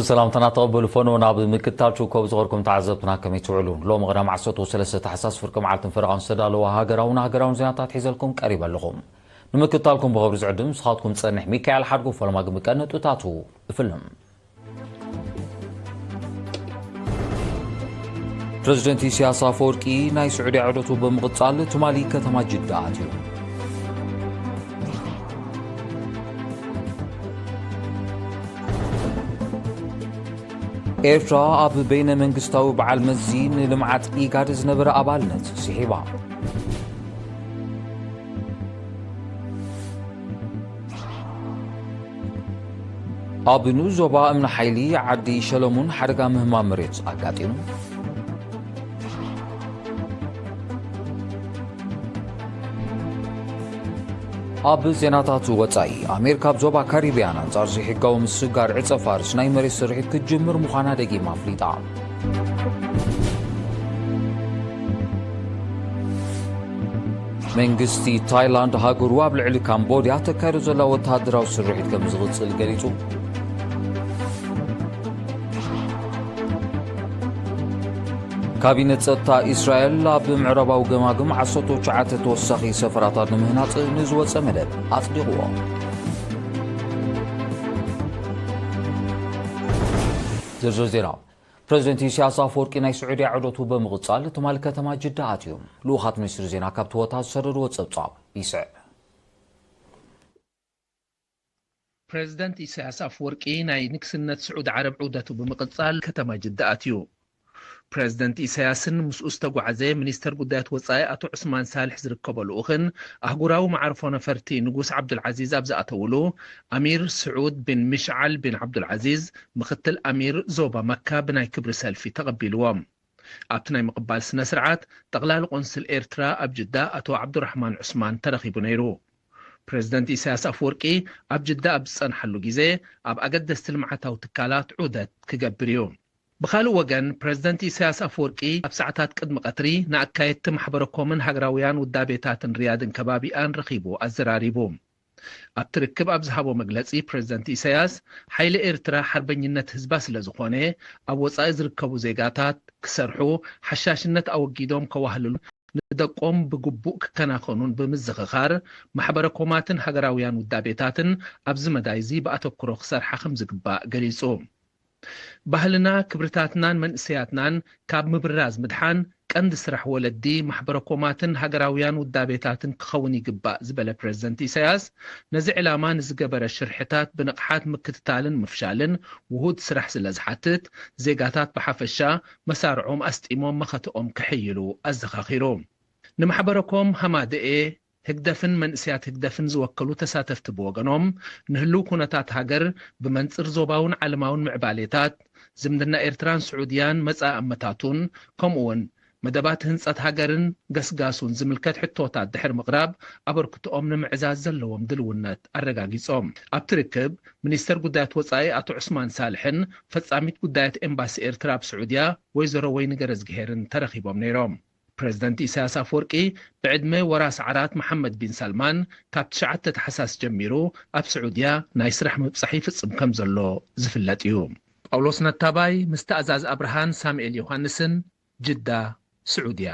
ሰላምታና ተቐበሉ ፈኖ። ናብ ምክትታል ችኮብ ዝኸርኩም ተዓዘብትና ከመይ ትውዕሉ? ሎሚ ቐዳም ዓሰርተ ሰለስተ ታሕሳስ ፍርቂ መዓልትን ፈረቓን ዝተዳለወ ሃገራውን ሃገራውን ዜናታት ሒዘልኩም ቀሪበ ኣለኹ። ንምክትታልኩም ብኸብሪ ዝዕድም ንስኻትኩም ጸንሕ ሚካኤል ሓድጉ። ፈለማ ግን ብቀንጥታቱ እፍልም። ፕረዚደንት ኢሳያስ ኣፈወርቂ ናይ ስዑዲ ዑደቱ ብምቕጻል ትማሊ ከተማ ጅዳ ኣትዩ። ኤርትራ ኣብ በይነ መንግስታዊ በዓል መዚ ንልምዓት ኢጋድ ዝነበረ ኣባልነት ስሒባ። ኣብ ንኡስ ዞባ እምኒ ሓይሊ ዓዲ ሸለሙን ሓደጋ ምህማም መሬት ኣጋጢሙ። ኣብ ዜናታት ወጻኢ፣ ኣሜሪካ ኣብ ዞባ ካሪብያን ኣንጻር ዘይሕጋዊ ምስጋር ዕጸ ፋርስ ናይ መሬት ስርሒት ክትጅምር ምዃና ደጊማ ኣፍሊጣ። መንግስቲ ታይላንድ ሃገሩ ኣብ ልዕሊ ካምቦድያ ተካይዶ ዘላ ወተሃደራዊ ስርሒት ከም ዝቕጽል ገሊጹ። ካቢነ ጸጥታ እስራኤል ኣብ ምዕራባዊ ገማግም ዓሰርተ ትሽዓተ ተወሳኺ ሰፈራታት ንምህናጽ ንዝወጸ መደብ ኣጽዲቕዎ። ዝርዝር ዜና። ፕረዚደንት ኢሳያስ ኣፈወርቂ ናይ ስዑድያ ዑደቱ ብምቕጻል ትማል ከተማ ጅዳ ኣትዩ። ልኡኻት ሚኒስትሪ ዜና ካብ ትወታ ዝሰደድዎ ጸብጻብ ይስዕብ። ፕረዚደንት ኢሳያስ ኣፈወርቂ ናይ ንግስነት ስዑድ ዓረብ ዑደቱ ብምቕጻል ከተማ ጅዳ ኣትዩ። ፕረዚደንት ኢሳያስን ምስኡ ዝተጓዓዘ ሚኒስተር ጉዳያት ወጻኢ ኣቶ ዑስማን ሳልሕ ዝርከቦ ልኡኽን ኣህጉራዊ መዓርፎ ነፈርቲ ንጉስ ዓብዱልዓዚዝ ኣብ ዝኣተውሉ፣ ኣሚር ስዑድ ቢን ሚሽዓል ቢን ዓብዱልዓዚዝ፣ ምኽትል ኣሚር ዞባ መካ ብናይ ክብሪ ሰልፊ ተቐቢልዎም። ኣብቲ ናይ ምቕባል ስነ ስርዓት፣ ጠቕላሊ ቆንስል ኤርትራ ኣብ ጅዳ ኣቶ ዓብዱራሕማን ዑስማን ተረኺቡ ነይሩ። ፕረዚደንት ኢሳያስ ኣፈወርቂ ኣብ ጅዳ ኣብ ዝጸንሓሉ ግዜ፣ ኣብ ኣገደስቲ ልምዓታዊ ትካላት ዑደት ክገብር እዩ። ብኻልእ ወገን፣ ፕረዚደንት ኢሳያስ ኣፈወርቂ ኣብ ሰዓታት ቅድሚ ቀትሪ ንኣካየድቲ ማሕበረኮምን ሃገራውያን ውዳቤታትን ሪያድን ከባቢኣን ረኺቡ ኣዘራሪቡ። ኣብቲ ርክብ ኣብ ዝሃቦ መግለጺ፣ ፕረዚደንት ኢሳያስ፣ ሓይሊ ኤርትራ ሓርበኝነት ህዝባ ስለ ዝኾነ፣ ኣብ ወጻኢ ዝርከቡ ዜጋታት ክሰርሑ፣ ሓሻሽነት ኣወጊዶም ከዋህልሉ፣ ንደቆም ብግቡእ ክከናኸኑን ብምዝኽኻር፣ ማሕበረኮማትን ሃገራውያን ውዳቤታትን ኣብዚ መዳይ እዚ ብኣተኩሮ ክሰርሓ ከም ዝግባእ ገሊጹ። ባህልና፣ ክብርታትናን መንእሰያትናን ካብ ምብራዝ ምድሓን ቀንዲ ስራሕ ወለዲ፣ ማሕበረኮማትን ሃገራውያን ውዳቤታትን ክኸውን ይግባእ ዝበለ ፕረዚደንት ኢሳያስ፣ ነዚ ዕላማ ንዝገበረ ሽርሕታት ብንቕሓት ምክትታልን ምፍሻልን ውሁድ ስራሕ ስለ ዝሓትት፣ ዜጋታት ብሓፈሻ መሳርዖም ኣስጢሞም መኸተኦም ከሐይሉ ኣዘኻኺሩ። ንማሕበረኮም ሃማደኤ ህግደፍን መንእሰያት ህግደፍን ዝወከሉ ተሳተፍቲ ብወገኖም፣ ንህልው ኩነታት ሃገር ብመንጽር ዞባውን ዓለማውን ምዕባሌታት፣ ዝምድና ኤርትራን ስዑድያን መጻኢ ኣመታቱን፣ ከምኡውን መደባት ህንጸት ሃገርን ገስጋሱን ዝምልከት ሕቶታት ድሕሪ ምቕራብ፣ ኣበርክቶኦም ንምዕዛዝ ዘለዎም ድልውነት ኣረጋጊጾም። ኣብቲ ርክብ፣ ሚኒስተር ጉዳያት ወጻኢ ኣቶ ዑስማን ሳልሕን ፈጻሚት ጉዳያት ኤምባሲ ኤርትራ ኣብ ስዑድያ ወይዘሮ ወይኒ ገረዝግሄርን ተረኺቦም ነይሮም። ፕረዚደንት ኢሳያስ ኣፈወርቂ ብዕድመ ወራስ ዓራት መሓመድ ቢን ሳልማን ካብ ትሽዓተ ታሕሳስ ጀሚሩ ኣብ ስዑድያ ናይ ስራሕ ምብጻሕ ይፍጽም ከም ዘሎ ዝፍለጥ እዩ። ጳውሎስ ነታባይ ምስ ተኣዛዝ ኣብርሃን ሳሙኤል ዮሃንስን፣ ጅዳ፣ ስዑድያ።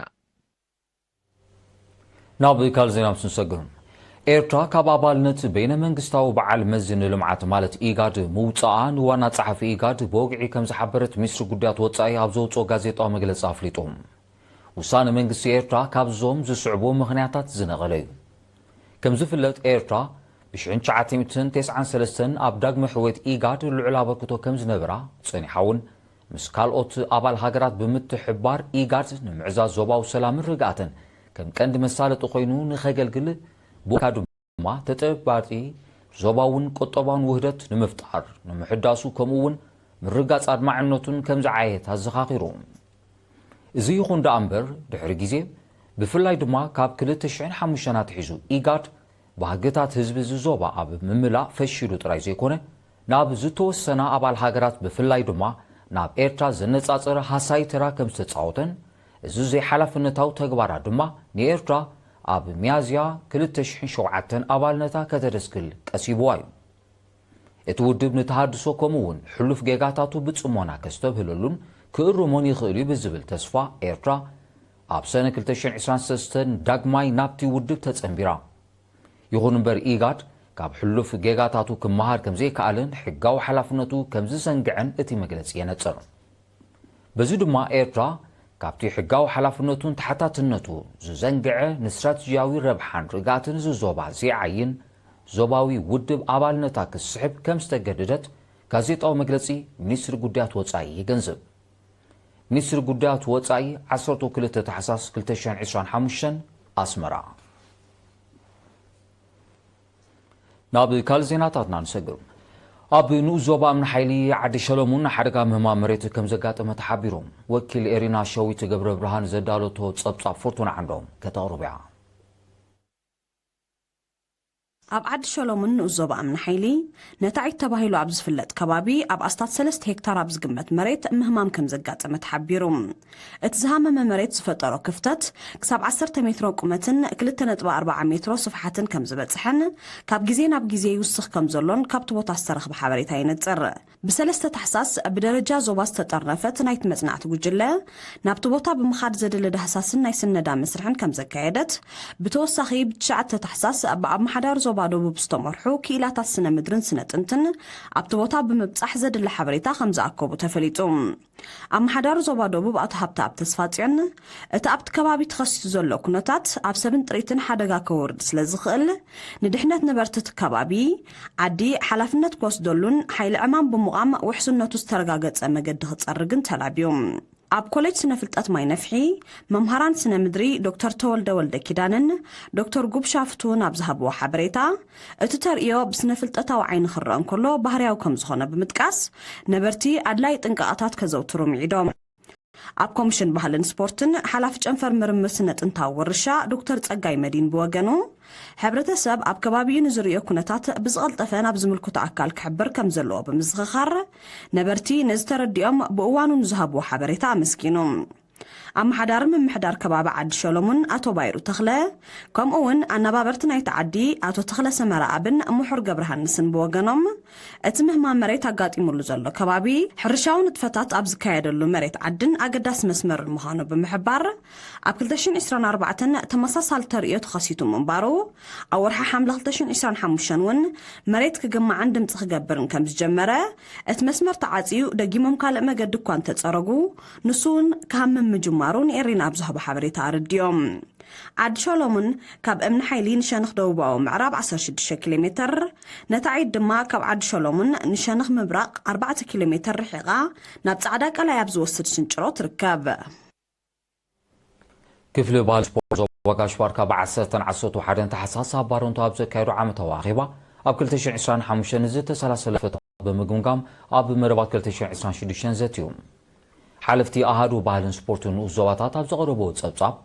ናብ ካልእ ዜና ምስ ንሰግር፣ ኤርትራ ካብ ኣባልነት በይነ መንግስታዊ በዓል መዚ ንልምዓት ማለት ኢጋድ ምውጻኣ ንዋና ጸሓፊ ኢጋድ ብወግዒ ከም ዝሓበረት ሚኒስትሪ ጉዳያት ወጻኢ ኣብ ዘውጽኦ ጋዜጣዊ መግለጺ ኣፍሊጡ። ውሳነ መንግስቲ ኤርትራ ካብዞም ዝስዕቡ ምኽንያታት ዝነቐለ እዩ። ከም ዝፍለጥ፣ ኤርትራ ብሽሕን ትሽዓተ ሚእትን ተስዓን ሰለስተን ኣብ ዳግመ ሕውየት ኢጋድ ልዑል ኣበርክቶ ከም ዝነበራ፣ ጸኒሓ እውን ምስ ካልኦት ኣባል ሃገራት ብምትሕብባር ኢጋድ ንምዕዛዝ ዞባዊ ሰላምን ርግኣትን ከም ቀንዲ መሳለጢ ኮይኑ ንኸገልግል፣ ብወካ ድማ ተጨባጢ ዞባውን ቁጠባውን ውህደት ንምፍጣር፣ ንምሕዳሱ፣ ከምኡ እውን ምርጋጽ ኣድማዕነቱን ከም ዝዓየት ኣዘኻኺሩ። እዚ ይኹን ደኣ እምበር፣ ድሕሪ ግዜ፣ ብፍላይ ድማ ካብ ክልተ ሽሕን ሓሙሽተን ኣትሒዙ፣ ኢጋድ ባህግታት ህዝቢ እዚ ዞባ ኣብ ምምላእ ፈሺሉ ጥራይ ዘይኮነ፣ ናብ ዝተወሰና ኣባል ሃገራት፣ ብፍላይ ድማ ናብ ኤርትራ ዘነጻጸረ ሃሳይ ተራ ከም ዝተጻወተን፣ እዚ ዘይሓላፍነታዊ ተግባራ ድማ ንኤርትራ ኣብ ሚያዝያ ክልተ ሽሕን ሸውዓተን ኣባልነታ ከተደስክል ቀሲብዋ እዩ። እቲ ውድብ ንተሃድሶ ከምኡ እውን ሕሉፍ ጌጋታቱ ብጽሞና ከስተብህለሉን ክእርሞን ይኽእል እዩ ብዝብል ተስፋ፣ ኤርትራ ኣብ ሰነ ክልተ ሽሕን ዕስራን ሰለስተን ዳግማይ ናብቲ ውድብ ተጸንቢራ። ይኹን እምበር፣ ኢጋድ ካብ ሕሉፍ ጌጋታቱ ክመሃር ከም ዘይከኣለን ሕጋዊ ሓላፍነቱ ከም ዝዘንግዐን እቲ መግለጺ የነጽር። በዚ ድማ፣ ኤርትራ ካብቲ ሕጋዊ ሓላፍነቱን ተሓታትነቱ ዝዘንግዐ፣ ንስትራተጂያዊ ረብሓን ርግኣትን እዚ ዞባ ዘይዓይን ዞባዊ ውድብ ኣባልነታ ክስሕብ ከም ዝተገደደት ጋዜጣዊ መግለጺ ሚኒስትሪ ጉዳያት ወጻኢ የገንዝብ። ሚኒስትሪ ጉዳያት ወጻኢ፣ ዓሰርተ ክልተ ታሕሳስ ክልተ ሽሕን ዕስራን ሓሙሽተን፣ ኣስመራ። ናብ ካልእ ዜናታትና ንሰግር። ኣብ ንኡስ ዞባ እምኒ ሓይሊ ዓዲ ሸለሙን ሓደጋ ምህማም መሬት ከም ዘጋጠመ ተሓቢሩ። ወኪል ኤሪና ሸዊት ገብረ ብርሃን ዘዳለቶ ጸብጻብ ፍርቱና ዓንዶም ከተቕርብ እያ። ኣብ ዓዲ ሸሎሙን ንኡስ ዞባ እምኒ ሓይሊ ነታዒት ተባሂሉ ኣብ ዝፍለጥ ከባቢ ኣብ ኣስታት ሰለስተ ሄክታር ኣብ ዝግመት መሬት ምህማም ከም ዘጋጠመ ተሓቢሩ። እቲ ዝሃመመ መሬት ዝፈጠሮ ክፍተት ክሳብ ዓሰርተ ሜትሮ ቁመትን ክልተ ነጥቢ ኣርባዓ ሜትሮ ስፍሓትን ከም ዝበጽሐን ካብ ግዜ ናብ ግዜ ይውስኽ ከም ዘሎን ካብቲ ቦታ ዝተረኽበ ሓበሬታ የነጽር። ብሰለስተ ታሕሳስ ብደረጃ ዞባ ዝተጠርነፈት ናይቲ መጽናዕቲ ጉጅለ፣ ናብቲ ቦታ ብምኻድ ዘድሊ ዳህሳስን ናይ ስነዳ መስርሕን ከም ዘካየደት፣ ብተወሳኺ ብትሽዓተ ታሕሳስ ብኣመሓዳሪ ዞባ ደቡብ ዝተመርሑ ክኢላታት ስነ ምድርን ስነ ጥንትን ኣብቲ ቦታ ብምብጻሕ ዘድሊ ሓበሬታ ከም ዝኣከቡ ተፈሊጡ። ኣመሓዳሪ ዞባ ደቡብ ኣቶ ሃብተኣብ ተስፋጽዮን፣ እቲ ኣብቲ ከባቢ ተኸሲቱ ዘሎ ኩነታት ኣብ ሰብን ጥሪትን ሓደጋ ከወርድ ስለ ዝኽእል፣ ንድሕነት ነበርቲ እቲ ከባቢ ዓዲ ሓላፍነት ክወስደሉን ሓይሊ ዕማም ብምቋም ውሕስነቱ ዝተረጋገጸ መገዲ ክጸርግን ተላብዩ። ኣብ ኮሌጅ ስነ ፍልጠት ማይ ነፍሒ መምሃራን ስነ ምድሪ ዶክተር ተወልደ ወልደ ኪዳንን ዶክተር ጉብሻ ፍትውን ኣብ ዝሃብዎ ሓበሬታ፣ እቲ ተርእዮ ብስነ ፍልጠታዊ ዓይኒ ክረአ እንከሎ ባህርያዊ ከም ዝኾነ ብምጥቃስ፣ ነበርቲ ኣድላይ ጥንቃቐታት ከዘውትሩ ምዒዶም። ኣብ ኮሚሽን ባህልን ስፖርትን ሓላፊ ጨንፈር ምርምር ስነ ጥንታዊ ውርሻ ዶክተር ጸጋይ መዲን ብወገኑ፣ ሕብረተሰብ ኣብ ከባቢኡ ንዝርእዮ ኩነታት ብዝቐልጠፈ ናብ ዝምልከቶ ኣካል ክሕብር ከም ዘለዎ ብምዝኽኻር፣ ነበርቲ ነዚ ተረዲኦም ብእዋኑ ንዝሃብዎ ሓበሬታ ኣመስጊኑ። ኣመሓዳሪ ምምሕዳር ከባቢ ዓዲ ሸሎሙን ኣቶ ባይሩ ተኽለ፣ ከምኡ እውን ኣነባበርቲ ናይቲ ዓዲ ኣቶ ተኽለ ሰመረኣብን ምሑር ገብረሃንስን ብወገኖም፣ እቲ ምህማም መሬት ኣጋጢሙሉ ዘሎ ከባቢ፣ ሕርሻዊ ንጥፈታት ኣብ ዝካየደሉ መሬት ዓድን ኣገዳሲ መስመርን ምዃኑ ብምሕባር፣ ኣብ ክልተ ሽሕን ዕስራን ኣርባዕተን ተመሳሳሊ ተርእዮ ተኸሲቱ ምንባሩ፣ ኣብ ወርሒ ሓምለ ክልተ ሽሕን ዕስራን ሓሙሽተን እውን መሬት ክግማዕን ድምፂ ክገብርን ከም ዝጀመረ፣ እቲ መስመር ተዓፅዩ ደጊሞም ካልእ መገዲ እኳ እንተፀረጉ፣ ንሱ እውን ክሃምም ምጅማሩ ንኤሪና ኣብ ዝሃቦ ሓበሬታ ኣረዲኦም። ዓዲ ሸሎሙን ካብ እምኒ ሓይሊ ንሸነኽ ደቡባዊ ምዕራብ ዓሰርተ ሽዱሽተ ኪሎ ሜትር፣ ነታዒት ድማ ካብ ዓዲ ሸሎሙን ንሸነኽ ምብራቕ ኣርባዕተ ኪሎ ሜትር ርሒቓ ናብ ጻዕዳ ቀላይ ኣብ ዝወስድ ሽንጭሮ ትርከብ። ክፍሊ ባህሊ ስፖርት ዞባ ጋሽ ባርካ ብዓሰርተን ዓሰርተ ሓደን ታሕሳስ ኣብ ባረንቱ ኣብ ዘካየዶ ዓመታዊ ኣኼባ፣ ኣብ ክልተ ሽሕን ዕስራን ሓሙሽተን ዝተሰላሰለ ፈተና ብምግምጋም ኣብ መደባት ክልተ ሽሕን ዕስራን ሽዱሽተን ዘትዩ። ሓለፍቲ ኣሃዱ ባህልን ስፖርትን ንኡስ ዞባታት ኣብ ዘቕረብዎ ጸብጻብ፣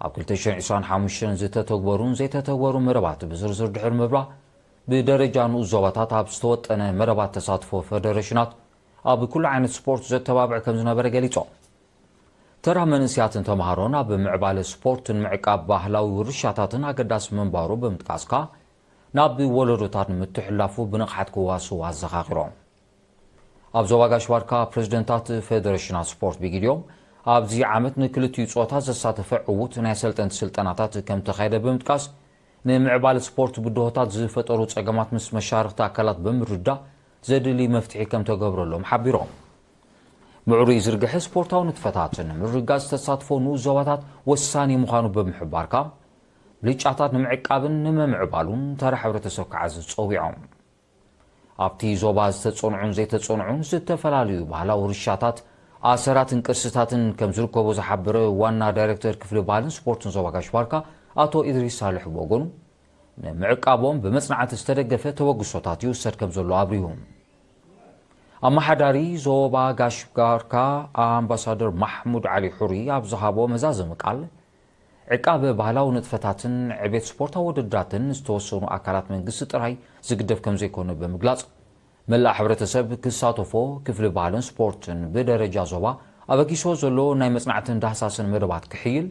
ኣብ ክልተ ሽሕን ዕስራን ሓሙሽተን ዝተተግበሩን ዘይተተግበሩን መደባት ብዝርዝር ድሕሪ ምብራህ፣ ብደረጃ ንኡስ ዞባታት ኣብ ዝተወጠነ መደባት ተሳትፎ ፈደረሽናት ኣብ ኩሉ ዓይነት ስፖርት ዘተባብዕ ከም ዝነበረ ገሊጾም። ተራ መንእሰያትን ተምሃሮን ኣብ ምዕባለ ስፖርትን ምዕቃብ ባህላዊ ውርሻታትን ኣገዳሲ ምንባሩ ብምጥቃስ ከኣ፣ ናብ ወለዶታት ንምትሕልላፉ ብንቕሓት ክዋስዉ ኣዘኻኺሮም። ኣብ ዞባ ጋሽ ባርካ ፕረዚደንታት ፈደረሽናት ስፖርት ብጊዲኦም፣ ኣብዚ ዓመት ንክልቲኡ ጾታ ዘሳተፈ ዕዉት ናይ ኣሰልጠንቲ ስልጠናታት ከም ተኻየደ ብምጥቃስ፣ ንምዕባለ ስፖርት ብድሆታት ዝፈጠሩ ጸገማት ምስ መሻርኽቲ ኣካላት ብምርዳእ ዘድሊ መፍትሒ ከም ተገብረሎም ሓቢሮም። ምዕሩይ ዝርግሐ ስፖርታዊ ንጥፈታትን ምርግጋጽ ተሳትፎ ንኡስ ዞባታት ወሳኒ ምዃኑ ብምሕባር፣ ካብ ብልጫታት ንምዕቃብን ንምምዕባሉን ተራ ሕብረተሰብ ክዓዝዝ ጸዊዖም። ኣብቲ ዞባ ዝተጸንዑን ዘይተጸንዑን ዝተፈላለዩ ባህላዊ ውርሻታት፣ ኣሰራትን ቅርስታትን ከም ዝርከቡ ዝሓበረ ዋና ዳይሬክተር ክፍሊ ባህልን ስፖርትን ዞባ ጋሽ ባርካ ኣቶ ኢድሪስ ሳልሕ ብወገኑ፣ ንምዕቃቦም ብመጽናዕቲ ዝተደገፈ ተበግሶታት ይውሰድ ከም ዘሎ ኣብሪሁ። ኣመሓዳሪ ዞባ ጋሽ ባርካ ኣምባሳደር ማሕሙድ ዓሊ ሑሪ ኣብ ዝሃቦ መዛዘሚ ቃል፣ ዕቃበ ባህላዊ ንጥፈታትን ዕቤት ስፖርታዊ ውድድራትን ንዝተወሰኑ ኣካላት መንግስቲ ጥራይ ዝግደፍ ከም ዘይኮነ ብምግላጽ፣ መላእ ሕብረተሰብ ክሳተፎ፣ ክፍሊ ባህልን ስፖርትን ብደረጃ ዞባ ኣበጊሶ ዘሎ ናይ መጽናዕትን ዳህሳስን መደባት ክሕይል፣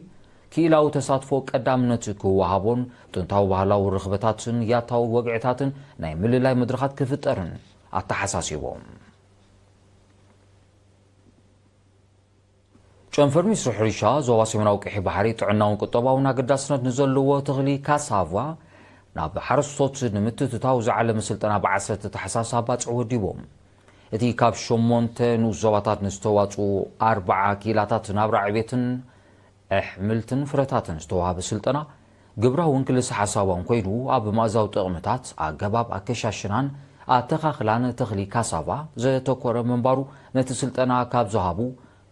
ክኢላዊ ተሳትፎ ቀዳምነት ክወሃቦን ጥንታዊ ባህላዊ ርኽበታትን ያታዊ ወግዕታትን ናይ ምልላይ መድረኻት ክፍጠርን ኣተሓሳሲቦም። ጨንፈር ሚኒስትሪ ሕርሻ ዞባ ሰሜናዊ ቀይሕ ባሕሪ ጥዕናውን ቁጠባውን ኣገዳስነት ንዘለዎ ተኽሊ ካሳቫ ናብ ሓረስቶት ንምትእትታው ዝዓለመ ስልጠና ብ ዓሰርተ ታሕሳስ ኣብ ባጽዕ ወዲቦም። እቲ ካብ ሸሞንተ ንኡስ ዞባታት ንዝተዋጽኡ ኣርብዓ ክኢላታት ናብራ ዕቤትን ኣሕምልትን ፍረታትን ዝተዋህበ ስልጠና ግብራውን ክልሰ ሓሳባውን ኮይኑ፣ ኣብ መኣዛዊ ጥቕምታት፣ ኣገባብ ኣከሻሽናን ኣተኻኽላን ተኽሊ ካሳቫ ዘተኮረ ምንባሩ ነቲ ስልጠና ካብ ዝሃቡ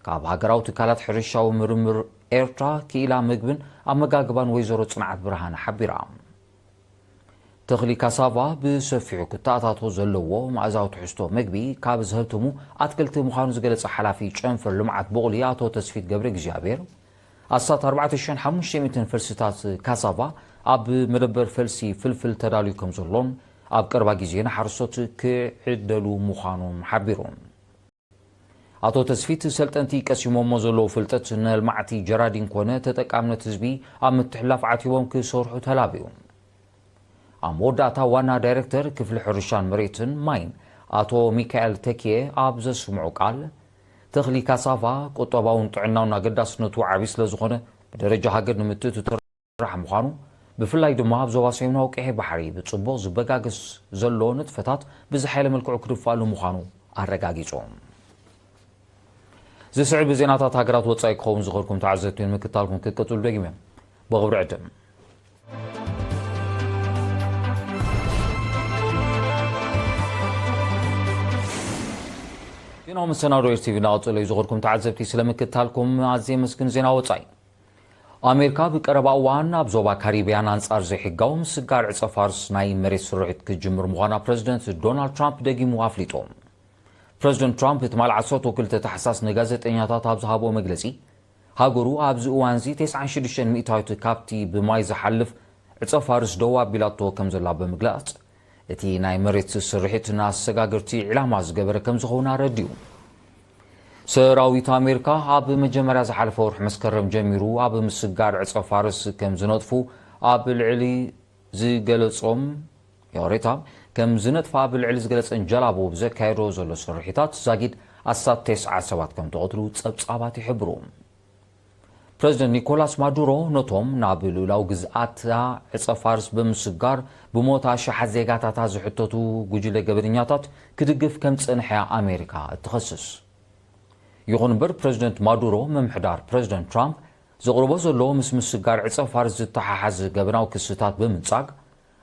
ካብ ሃገራዊ ትካላት ሕርሻዊ ምርምር ኤርትራ ክኢላ ምግብን ኣመጋግባን ወይዘሮ ጽንዓት ብርሃነ ሓቢራ። ተኽሊ ካሳቫ ብሰፊሑ ክተኣታቶ ዘለዎ መኣዛዊ ትሕዝቶ መግቢ ካብ ዝህብትሙ ኣትክልቲ ምዃኑ ዝገለጸ ሓላፊ ጨንፈር ልምዓት ቡቕሊ ኣቶ ተስፊት ገብረ እግዚኣብሔር፣ ኣስታት ኣርባዕተ ሽሕን ሓሙሽተ ሚእትን ፈልስታት ካሳቫ ኣብ መደበር ፈልሲ ፍልፍል ተዳልዩ ከም ዘሎን ኣብ ቀረባ ግዜ ንሓረስቶት ክዕደሉ ምዃኖም ሓቢሮም። ኣቶ ተስፊት፣ ሰልጠንቲ ቀሲሞሞ ዘለዉ ፍልጠት ንልማዕቲ ጀራዲን ኮነ ተጠቃምነት ህዝቢ ኣብ ምትሕልላፍ ዓቲቦም ክሰርሑ ተላብዩ። ኣብ መወዳእታ ዋና ዳይሬክተር ክፍሊ ሕርሻን መሬትን ማይን ኣቶ ሚካኤል ተኪኤ ኣብ ዘስምዑ ቃል፣ ተኽሊ ካሳቫ ቁጠባውን ጥዕናውን ኣገዳስነቱ ዓብዪ ስለ ዝኾነ ብደረጃ ሃገር ንምትእትታው ዝስራሕ ምዃኑ፣ ብፍላይ ድማ ኣብ ዞባ ሰሜናዊ ቀይሕ ባሕሪ ብጽቡቕ ዝበጋገስ ዘሎ ንጥፈታት ብዝሓየለ መልክዑ ክድፋኣሉ ምዃኑ ኣረጋጊጾም። ዝስዕብ ዜናታት ሃገራት ወጻኢ ክኸውን ዝኸድኩም ተዓዘብቲ ንምክታልኩም ክቅጽሉ ደጊመ ብኽብሪ ዕድም። ዜናዊ መሰናዶ ኤር ቲ ቪ እናቐጸለ እዩ ዝኸድኩም ተዓዘብቲ ስለምክታልኩም ኣዝየ መስግን። ዜና ወጻኢ። ኣሜሪካ ብቀረባ እዋን ኣብ ዞባ ካሪብያን ኣንጻር ዘይሕጋዊ ምስጋር ዕጸ ፋርስ ናይ መሬት ስርሒት ክትጅምር ምዃና ፕረዚደንት ዶናልድ ትራምፕ ደጊሙ ኣፍሊጡ። ፕረዚደንት ትራምፕ ትማል ዓሰርተ ክልተ ታሕሳስ ንጋዜጠኛታት ኣብ ዝሃቦ መግለጺ፣ ሃገሩ ኣብዚ እዋንዚ ተስዓን ሽዱሽተን ሚእታዊት ካብቲ ብማይ ዝሓልፍ ዕጸ ፋርስ ደው ኣቢላቶ ከም ዘላ ብምግላጽ፣ እቲ ናይ መሬት ስርሒት ንኣሰጋገርቲ ዒላማ ዝገበረ ከም ዝኸውን ኣረዲኡ። ሰራዊት ኣሜሪካ ኣብ መጀመርያ ዝሓለፈ ወርሒ መስከረም ጀሚሩ ኣብ ምስጋር ዕጸ ፋርስ ከም ዝነጥፉ ኣብ ልዕሊ ዝገለጾም፣ ይቕሬታ፣ ከም ዝነጥፋ ኣብ ልዕሊ ዝገለጸን ጀላቡ ብዘካየዶ ዘሎ ስርሒታት ዛጊድ ኣስታት ተስዓ ሰባት ከም ተቐትሉ ጸብጻባት ይሕብሩ። ፕረዚደንት ኒኮላስ ማዱሮ ነቶም ናብ ልኡላዊ ግዝኣታ ዕጸ ፋርስ ብምስጋር ብሞት ኣሽሓት ዜጋታታ ዝሕተቱ ጉጅለ ገበነኛታት ክድግፍ ከም ዝጸንሐ ኣሜሪካ እትኸስስ። ይኹን እምበር፣ ፕረዚደንት ማዱሮ ምምሕዳር ፕረዚደንት ትራምፕ ዘቕርቦ ዘሎ ምስ ምስጋር ዕጸ ፋርስ ዝተሓሓዝ ገበናዊ ክስታት ብምንጻግ፣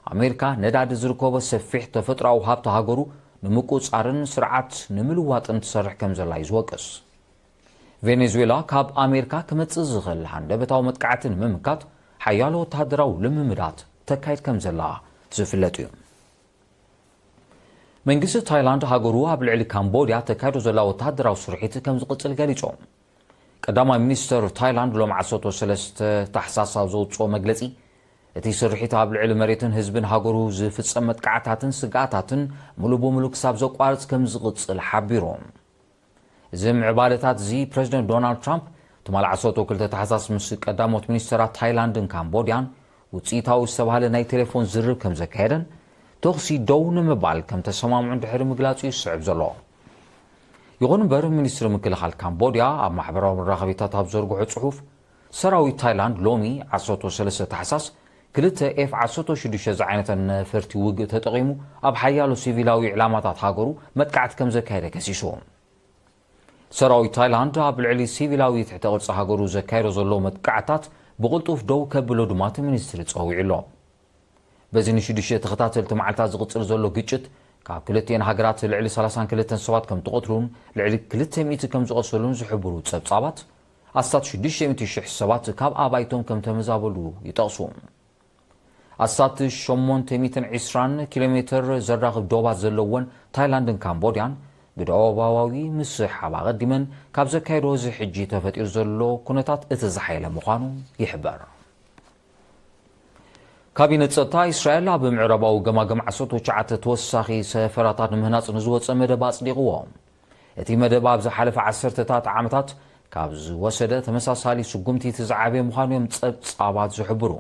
ኣሜሪካ ነዳዲ ዝርከቦ ሰፊሕ ተፈጥሮኣዊ ሃብቲ ሃገሩ ንምቁጽጻርን ስርዓት ንምልዋጥን ትሰርሕ ከም ዘላ እዩ ዝወቅስ። ቬኔዙዌላ ካብ ኣሜሪካ ክመጽእ ዝኽእል ሃንደበታዊ መጥቃዕቲ ንምምካት ሓያሎ ወተሃደራዊ ልምምዳት ተካይድ ከም ዘላ ዝፍለጥ እዩ። መንግስቲ ታይላንድ ሃገሩ ኣብ ልዕሊ ካምቦድያ ተካይዶ ዘላ ወተሃደራዊ ስርሒት ከም ዝቕጽል ገሊጹ። ቀዳማይ ሚኒስተር ታይላንድ ሎም ዓሰርተ ሰለስተ ታሕሳስ ኣብ ዘውጽኦ መግለጺ፣ እቲ ስርሒት ኣብ ልዕሊ መሬትን ህዝብን ሃገሩ ዝፍጸም መጥቃዕታትን ስግኣታትን ምሉእ ብምሉእ ክሳብ ዘቋርጽ ከም ዝቕጽል ሓቢሩ። እዚ ምዕባለታት እዚ ፕረዚደንት ዶናልድ ትራምፕ ትማል ዓሰርተ ክልተ ታሕሳስ ምስ ቀዳሞት ሚኒስተራት ታይላንድን ካምቦድያን ውጽኢታዊ ዝተባህለ ናይ ቴሌፎን ዝርርብ ከም ዘካየደን ተኹሲ ደው ንምባል ከም ተሰማምዑን ድሕሪ ምግላጹ እዩ ዝስዕብ ዘሎ። ይኹን እምበር፣ ሚኒስትሪ ምክልኻል ካምቦድያ ኣብ ማሕበራዊ መራኸቢታት ኣብ ዘርግሖ ጽሑፍ፣ ሰራዊት ታይላንድ ሎሚ ዓሰርተ ሰለስተ ታሕሳስ ክልተ ኤፍ ዓሰርተ ሽዱሽተ ዝዓይነተን ነፈርቲ ውግእ ተጠቒሙ ኣብ ሓያሎ ሲቪላዊ ዕላማታት ሃገሩ መጥቃዕቲ ከም ዘካየደ ከሲሱ። ሰራዊት ታይላንድ ኣብ ልዕሊ ሲቪላዊ ትሕተ ቅርጺ ሃገሩ ዘካየዶ ዘሎ መጥቃዕታት ብቕልጡፍ ደው ከብሎ ድማ እቲ ሚኒስትሪ ጸዊዑ ኣሎ። በዚ ንሽዱሽተ ተኸታተልቲ መዓልታት ዝቕጽል ዘሎ ግጭት፣ ካብ ክልቲኤን ሃገራት ልዕሊ ሰላሳን ክልተን ሰባት ከም ተቐትሉን ልዕሊ ክልተ ሚእቲ ከም ዝቖሰሉን ዝሕብሩ ጸብጻባት፣ ኣስታት ሽዱሽተ ሚእቲ ሽሕ ሰባት ካብ ኣባይቶም ከም ተመዛበሉ ይጠቕሱ። ኣስታት ሸሞንተ ሚእትን ዕስራን ኪሎ ሜትር ዘራኽብ ዶባት ዘለወን ታይላንድን ካምቦድያን፣ ብደቡባዊ ምስሕሓብ ኣቐዲመን ካብ ዘካየዶ፣ እዚ ሕጂ ተፈጢሩ ዘሎ ኩነታት እቲ ዝሓየለ ምዃኑ ይሕበር። ካቢነ ጸጥታ እስራኤል ኣብ ምዕራባዊ ገማግም ዓሰርተ ትሽዓተ ተወሳኺ ሰፈራታት ንምህናጽ ንዝወጸ መደብ ኣጽዲቕዎ። እቲ መደብ ኣብ ዝሓለፈ ዓሰርተታት ዓመታት ካብ ዝወሰደ ተመሳሳሊ ስጉምቲ እቲ ዝዓበየ ምዃኑ እዮም ጸብጻባት ዝሕብሩ።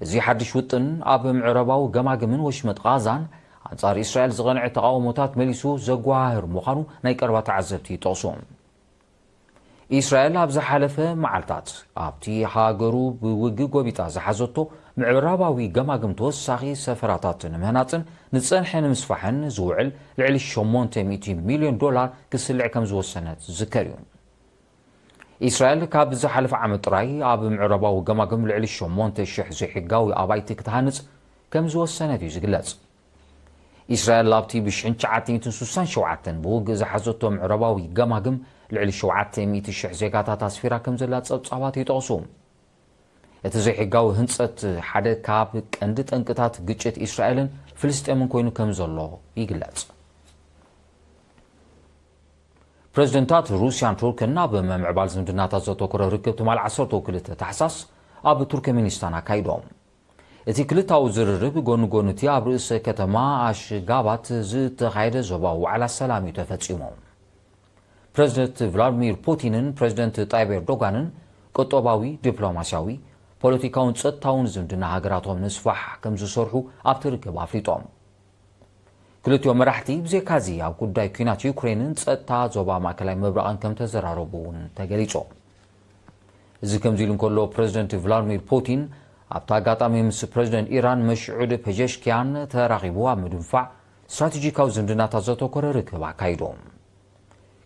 እዚ ሓድሽ ውጥን ኣብ ምዕራባዊ ገማግምን ወሽመጥ ቓዛን ኣንጻር እስራኤል ዝቐንዐ ተቓውሞታት መሊሱ ዘጓሃህር ምዃኑ ናይ ቀረባ ተዓዘብቲ ይጠቕሱ። እስራኤል ኣብ ዝሓለፈ መዓልታት ኣብቲ ሃገሩ ብውግእ ጎቢጣ ዝሓዘቶ ምዕራባዊ ገማግም ተወሳኺ ሰፈራታት ንምህናጽን ንጸንሐ ንምስፋሕን ዝውዕል ልዕሊ ሸሞንተ ሚእቲ ሚልዮን ዶላር ክስልዕ ከም ዝወሰነት ዝዝከር እዩ። እስራኤል ካብ ዝሓለፈ ዓመት ጥራይ ኣብ ምዕራባዊ ገማግም ልዕሊ ሸሞንተ ሽሕ ዘይሕጋዊ ኣባይቲ ክትሃንጽ ከም ዝወሰነት እዩ ዝግለጽ። እስራኤል ኣብቲ ብሽሕን ትሽዓተ ሚእትን ስሳን ሸውዓተን ብውግእ ዝሓዘቶ ምዕራባዊ ገማግም ልዕሊ ሸውዓተ ሚእቲ ሽሕ ዜጋታት ኣስፊራ ከም ዘላ ጸብጻባት ይጠቕሱ። እቲ ዘይሕጋዊ ህንጸት ሓደ ካብ ቀንዲ ጠንቅታት ግጭት እስራኤልን ፍልስጤምን ኮይኑ ከም ዘሎ ይግለጽ። ፕረዚደንታት ሩስያን ቱርክን ኣብ ምምዕባል ዝምድናታት ዘተኮረ ርክብ ትማል ዓሰርተ ክልተ ታሕሳስ ኣብ ቱርክሜኒስታን ኣካይዶም። እቲ ክልታዊ ዝርርብ ጎኒ ጎኒ እቲ ኣብ ርእሰ ከተማ ኣሽጋባት ዝተኻየደ ዞባዊ ዋዕላ ሰላም እዩ ተፈጺሙ። ፕረዚደንት ቭላድሚር ፑቲንን ፕረዚደንት ጣይብ ኤርዶጋንን ቁጠባዊ፣ ዲፕሎማስያዊ፣ ፖለቲካውን ጸጥታውን ዝምድና ሃገራቶም ንምስፋሕ ከም ዝሰርሑ ኣብቲ ርክብ ኣፍሊጦም። ክልቲኦም መራሕቲ ብዘይካዚ ኣብ ጉዳይ ኲናት ዩክሬንን ጸጥታ ዞባ ማእከላይ ምብራቕን ከም ተዘራረቡ እውን ተገሊጹ። እዚ ከምዚ ኢሉ እንከሎ፣ ፕረዚደንት ቭላድሚር ፑቲን ኣብቲ ኣጋጣሚ ምስ ፕረዚደንት ኢራን መስዑድ ፔዜሽኪያን ተራኺቡ ኣብ ምድንፋዕ ስትራቴጂካዊ ዝምድናታት ዘተኮረ ርክብ ኣካይዱ።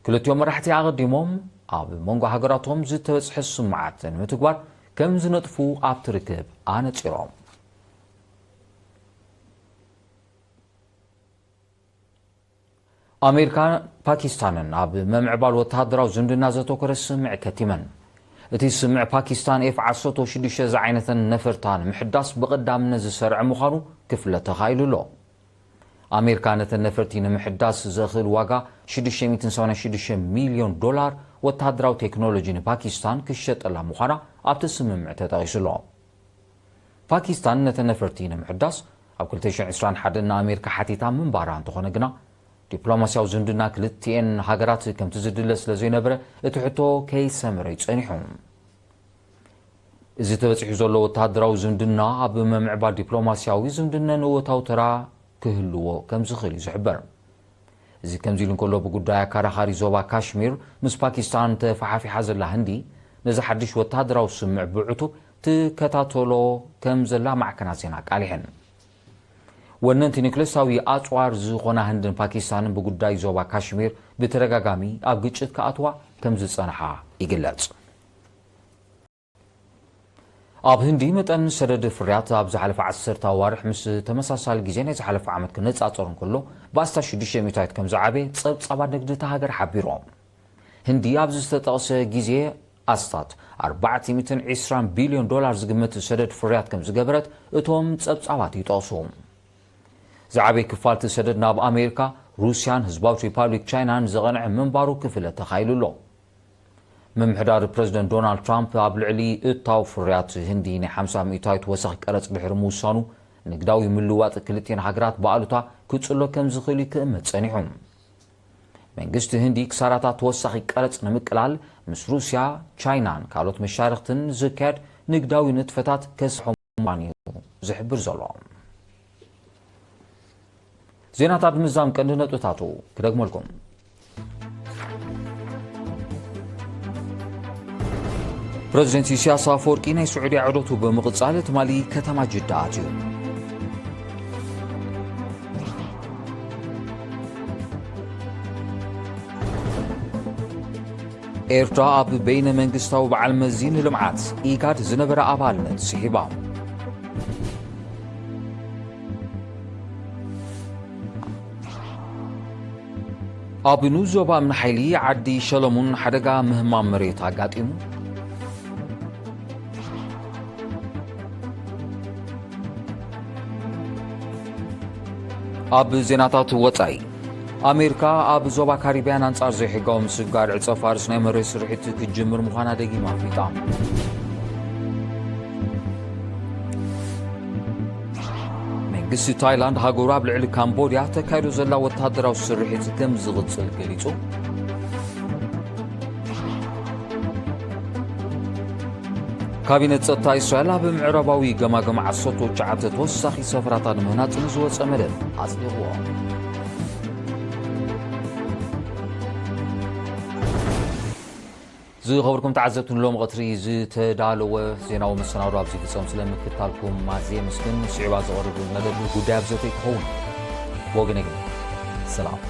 ክልቲኦም መራሕቲ ኣቐዲሞም ኣብ መንጎ ሃገራቶም ዝተበጽሐ ስምምዓት ንምትግባር ከም ዝነጥፉ ኣብቲ ርክብ ኣነጺሮም። ኣሜሪካን ፓኪስታንን ኣብ ምምዕባል ወተሃደራዊ ዝምድና ዘተኮረ ስምምዕ ከቲመን። እቲ ስምምዕ ፓኪስታን ኤፍ ዓሰርተ ሽዱሽተ ዝዓይነተን ነፈርታ ንምሕዳስ ብቐዳምነት ዝሰርዐ ምዃኑ ክፍለጥ ተኻኢሉ ኣሎ። ኣሜሪካ ነተን ነፈርቲ ንምሕዳስ ዘኽእል ዋጋ ሽዱሽተ ሚእትን ሰማንያን ሽዱሽተ ሚልዮን ዶላር ወተሃደራዊ ቴክኖሎጂ ንፓኪስታን ክሸጠላ ምዃና ኣብቲ ስምምዕ ተጠቒሱ ኣሎ። ፓኪስታን ነተን ነፈርቲ ንምሕዳስ ኣብ ክልተ ሽሕን ዕስራን ሓደን ንኣሜሪካ ሓቲታ ምንባራ እንተኾነ ግና፣ ዲፕሎማስያዊ ዝምድና ክልቲኤን ሃገራት ከምቲ ዝድለ ስለ ዘይነበረ፣ እቲ ሕቶ ከይሰመረ እዩ ጸኒሑ። እዚ ተበጺሑ ዘሎ ወተሃደራዊ ዝምድና ኣብ ምምዕባል ዲፕሎማስያዊ ዝምድና ንእወታዊ ተራ ክህልዎ ከም ዝኽእል እዩ ዝሕበር። እዚ ከምዚ ኢሉ እንከሎ፣ ብጉዳይ ኣከራኻሪ ዞባ ካሽሚር ምስ ፓኪስታን ተፋሓፊሓ ዘላ ህንዲ፣ ነዚ ሓድሽ ወተሃደራዊ ስምምዕ ብዕቱብ ትከታተሎ ከም ዘላ ማዕከናት ዜና ኣቃሊሐን። ወነንቲ ኒክለሳዊ ኣጽዋር ዝኾና ህንድን ፓኪስታንን ብጉዳይ ዞባ ካሽሚር ብተደጋጋሚ ኣብ ግጭት ክኣትዋ ከም ዝጸንሓ ይግለጽ። ኣብ ህንዲ መጠን ሰደድ ፍርያት ኣብ ዝሓለፈ ዓሰርተ ኣዋርሕ ምስ ተመሳሳሊ ግዜ ናይ ዝሓለፈ ዓመት ክነጻጸር እንከሎ ብኣስታት ሽዱሽተ ሚእታዊት ከም ዝዓበየ ጸብጻባት ንግዲ እታ ሃገር ሓቢሮም። ህንዲ ኣብዚ ዝተጠቕሰ ግዜ ኣስታት ኣርባዕተ ሚእትን ዕስራን ቢልዮን ዶላር ዝግመት ሰደድ ፍርያት ከም ዝገበረት እቶም ጸብጻባት ይጠቕሱ። ዝዓበየ ክፋል እቲ ሰደድ ናብ ኣሜሪካ፣ ሩስያን ህዝባዊት ሪፓብሊክ ቻይናን ዝቐንዐ ምንባሩ ክፍለጥ ተኻኢሉ ኣሎ። ምምሕዳር ፕረዚደንት ዶናልድ ትራምፕ ኣብ ልዕሊ እታው ፍርያት ህንዲ ናይ ሓምሳ ሚእታዊት ወሰኽ ቀረጽ ድሕሪ ምውሳኑ፣ ንግዳዊ ምልውዋጥ ክልቲኤን ሃገራት ብኣሉታ ክጽሎ ከም ዝኽእል እዩ ክእመት ጸኒሑ። መንግስቲ ህንዲ ክሳራታት ተወሳኺ ቀረጽ ንምቅላል ምስ ሩስያ፣ ቻይናን ካልኦት መሻርኽትን ዝካየድ ንግዳዊ ንጥፈታት ከስርሖ ምዃኑ እዩ ዝሕብር ዘሎ። ዜናታት ምዛም ቀንዲ ነጥብታቱ ክደግመልኩም። ፕረዚደንት ኢሳያስ ኣፈወርቂ ናይ ስዑድያ ዑደቱ ብምቕጻል ትማሊ ከተማ ጅዳ ኣትዩ። ኤርትራ ኣብ በይነ መንግስታዊ በዓል መዚ ንልምዓት ኢጋድ ዝነበረ ኣባልነት ስሒባ። ኣብ ንኡስ ዞባ እምኒ ሓይሊ ዓዲ ሸለሙን ሓደጋ ምህማም መሬት ኣጋጢሙ። ኣብ ዜናታት ወጻኢ፣ ኣሜሪካ ኣብ ዞባ ካሪብያን ኣንጻር ዘይሕጋዊ ምስግጋር ዕጸ ፋርስ ናይ መሬት ስርሒት ክትጅምር ምዃና ደጊማ ኣፍሊጣ። መንግስቲ ታይላንድ ሃገሩ ኣብ ልዕሊ ካምቦድያ ተካይዶ ዘላ ወተሃደራዊ ስርሒት ከም ዝቕጽል ገሊጹ። ካቢነት ጸጥታ እስራኤል ኣብ ምዕራባዊ ገማግም ዓሰርተ ትሽዓተ ተወሳኺ ሰፈራታት ንምህናጽ ንዝወጸ መደብ ኣጽዲቕዎ። ዝኸበርኩም ተዓዘብቲ፣ ንሎም ቀትሪ ዝተዳለወ ዜናዊ መሰናዶ ኣብዚ ፍጸም። ስለምክትታልኩም ኣዝየ የመስግን። ስዒባ ዝቐርብ መደብ ጉዳይ ኣብ ዘተ ይትኸውን። ወገነይ ሰላም።